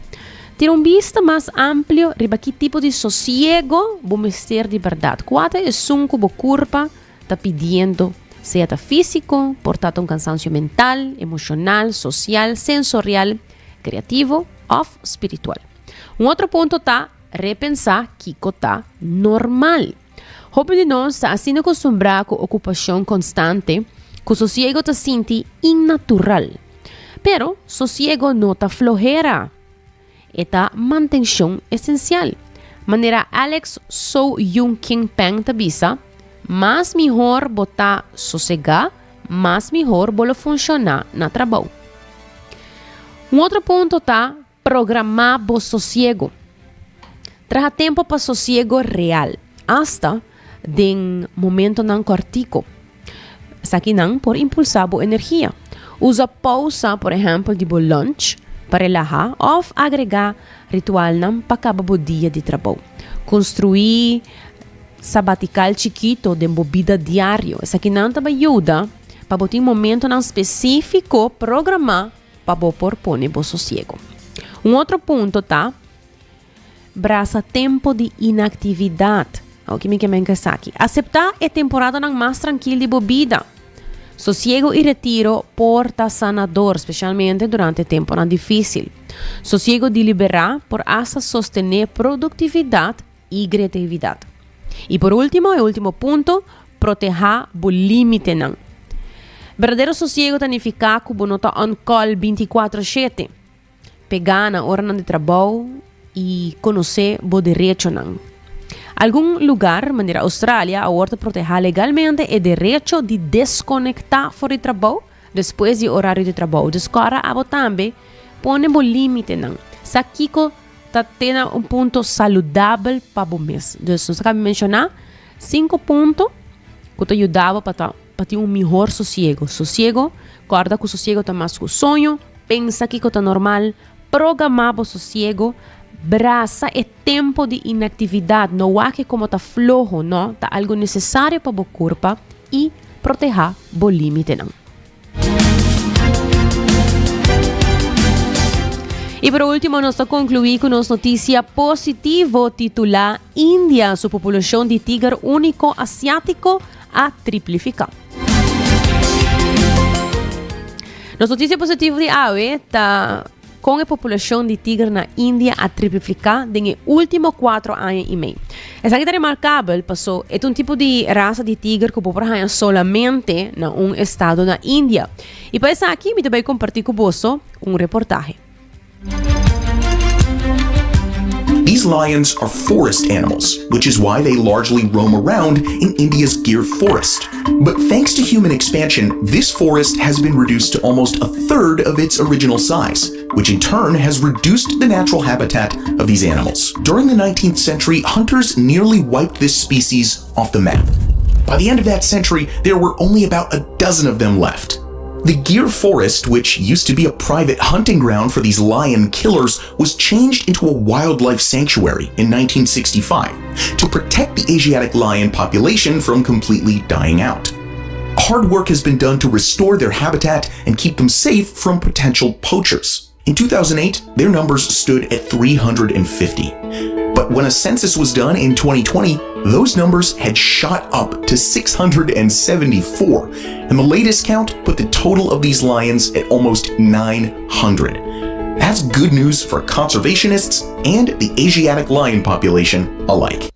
Tira un bista mas amplio riba ki tipo di sosiego bo mester di berdad. Cua ta esun cu bo curpa ta pidiendo, sea ta físico, por ta ta un cansancio mental, emocional, social, sensorial, creativo of spiritual. Un otro punto ta repensá kiko ta normal. Hopi di nos ta asina acostumbrá cu ocupacion constante cu sosiego ta sinti innatural. Pero sosiego no ta flohera. E ta mantencion esencial. Manera Alex Sou Yung King Peng ta bisa, Mas mihor bo ta sosegá, mas mihor bo lo funcioná na trabou. Un otro punto ta Programá bo sosiego. Traha tempu pa sosiego real, asta den momentonan kòrtiku. Esakinan por impulsá bo energia. Usa pousa, por ehèmpel di bo lunch, pa relahá òf agregá ritualnan pa kaba bo dia di trabou. Konstruí sabatikal chikito den bo bida diario. Esakinan ta bai yuda pa bo tin momentonan spesífiko programá pa bo por pone bo sosiego. Un otro punto ta brasa tempo di inactividad. Awor ki mi ke men ku esaki? Aseptá e temporadanan mas trankil di bo bida. Sosiego i retiro por ta sanador, spesialmente durante temponan difísil. Sosiego deliberá por asta sostené produktividat i kreatividat. I por último, e último punto, protehá bo límitenan. Berdadero sosiego ta nifiká ku bo no ta on call bintikuatro shete. Pegá na oranan di trabou i konosé bo derechonan. Algun lugar, manera Australia, awor ta protehá legalmente e derecho di deskonektá for di trabou despues di orario di trabou. Dus kòrda abo tambe pone bo límitenan. Sa kiko ta te na un punto saludabel pa bo mes. Dus nos a kaba menshoná sinku punto ku ta yuda bo pa ta pa tin un mihor sosiego. Sosiego, kòrda ku sosiego ta mas ku soño, pensa kiko ta normal, programá bo sosiego, brasa e tempu di inaktividat, no wak e komo ta floho, no, ta algu nesesario pa bo kurpa i protehá bo límitenan. Y por último nos ta conclui cu nos noticia positivo titula India su populacion di tiger unico asiatico a triplifica. Nos noticia positivo di awe ta Kon e populashon di tiger na India a triplifiká den e último kuatro aña i mei. Esaki ta remarkabel paso e ta un tipo di rasa di tiger ku bo por haña solamente na un estado na India. I pa esaki mi ta bai kompartí ku boso un reportahe. These lions are forest animals, which is why they largely roam around in India's Gir forest. But thanks to human expansion, this forest has been reduced to almost a third of its original size, which in turn has reduced the natural habitat of these animals. During the 19th century, hunters nearly wiped this species off the map. By the end of that century, there were only about a dozen of them left. The Gir Forest, which used to be a private hunting ground for these lion killers, was changed into a wildlife sanctuary in 1965 to protect the Asiatic lion population from completely dying out. Hard work has been done to restore their habitat and keep them safe from potential poachers. In 2008, their numbers stood at 350. But when a census was done in 2020, those numbers had shot up to 674, and the latest count put the total of these lions at almost 900. That's good news for conservationists and the Asiatic lion population alike.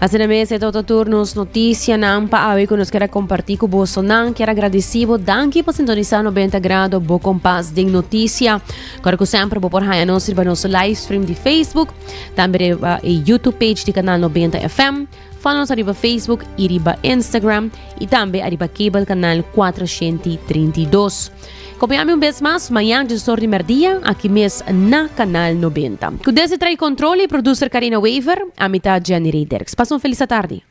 Asina mes e tabata tur nos noticianan pa awe cu nos kier a comparti cu bosonan. Kier a gradici bo danki pa sintonisa 90 Grado bo kompas den noticia. Kore cu semper bo por haya nos riba nos live stream di Facebook, tambe riba e YouTube page di Canal 90 FM. Follow nos ariba Facebook y riba Instagram y tambe ariba cable canal 432. Kompañá mi un bes mas mañan djesor di merdia aki mes na Canal 90. Ku desde trae control y producer Karina Wever, ami ta Jenny Ray Dirks. Pasa un feliz atardi.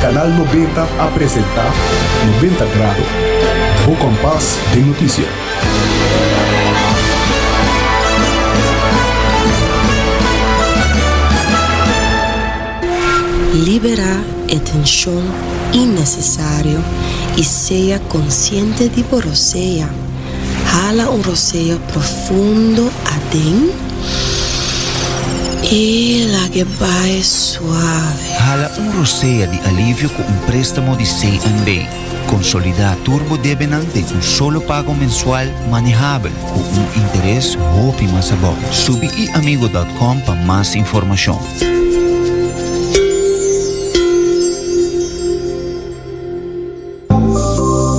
Canal 90 a presenta 90 Grado, bo kompas den notisia. Liberá e tenshon innesesario i sea konsiente di bo rosea. Hala un rosea profundo aden i lag'e bai suave. Hala un rosea di alivio ku un préstamo di CNB. Konsolidá tur bo debenan den un solo pago mensual manehabel ku un interes hopi mas abou. Subi iamigo dòt kòm pa mas informashon.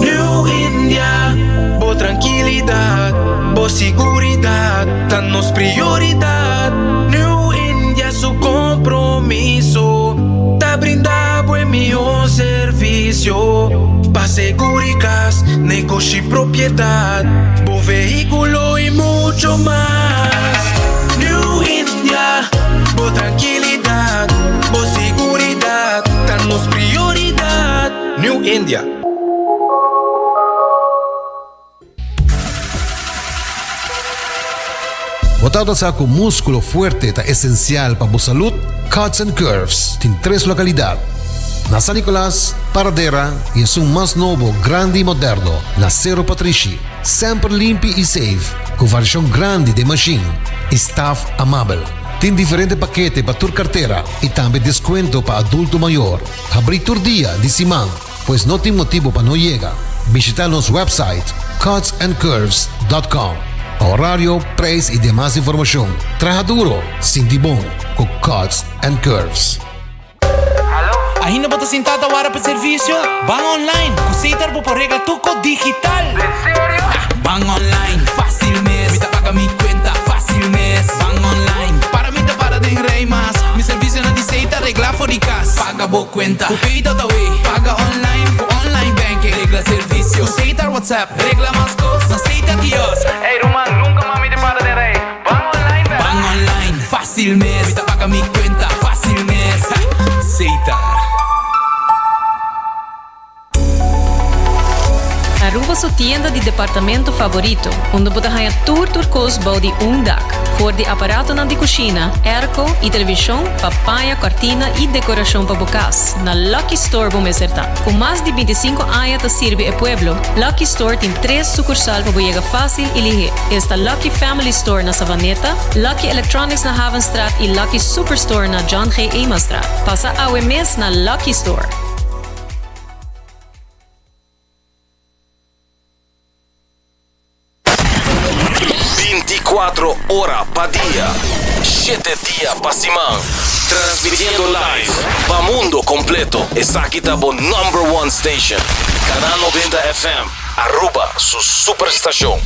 New India, bo trankilidat, bo siguridat ta nos prioridat. New India su kompromiso ta brinda bo e mihó servisio pa seguri kas, negoshi, propiedat, bo vehíkulo i mucho mas. New India, bo trankilidat, bo siguridat ta nos prioridat. New India. Bo tabata sa ku múskulo fuerte ta esensial pa bo salud? Cuts and Curves tin tres lokalidat, na San Nicolas, Paradera i esun mas nobo, grandi i moderno na Sero Patrishi. Semper limpi i safe, ku variashon grandi den mashin i staf amabel. Tin diferente pakete pa tur kartera i tambe deskuento pa adulto mayor. Habrí tur dia di siman, pues no tin motibu pa no yega. Bishita nos website cutsandcurves dot com pa horario, prijs y demas informacion. Traha duro, sinti bon cu Cuts and Curves. Ainda bo ta sinta ta wara pa servicio? Ban online! Cu Setar bo por regla tur cos digital! Den serio? Ban online, facil mes! Mi ta paga mi cuenta facil mes! Ban online, para mi ta para den rij mas! Mi servicionan di Setar regla for di cas! Paga bo cuenta cu Pay.awe! Paga online cu online banking! Regla servicio cu Setar WhatsApp! Regla mas cos na Setar kiosk! Ey ruman, nunca mas mi ta para den rij! Ban online bera! Ban online, facil mes! Mi ta paga mi cuenta facil mes! Setar. Aruba su tienda di departamento favorito, unda bo ta haña tur tur kos bou di un dak. For di aparatonan di kushina, airco i televishon pa paña, kòrtina i dekorashon pa bo kas, na Lucky Store bo mester ta. Ku mas di bintisinko aña ta sirbi e pueblo, Lucky Store tin tres sukursal pa bo yega fásil i lihé. Esta Lucky Family Store na Savaneta, Lucky Electronics na Havenstraat i Lucky Superstore na John G. Emastraat. Pasa awe mes na Lucky Store! Binticuatro ora pa dia, shete dia pa siman. Transmitiendo live pa mundo completo. Esaki ta bo number one station. Canal 90 FM, Aruba su superstacion.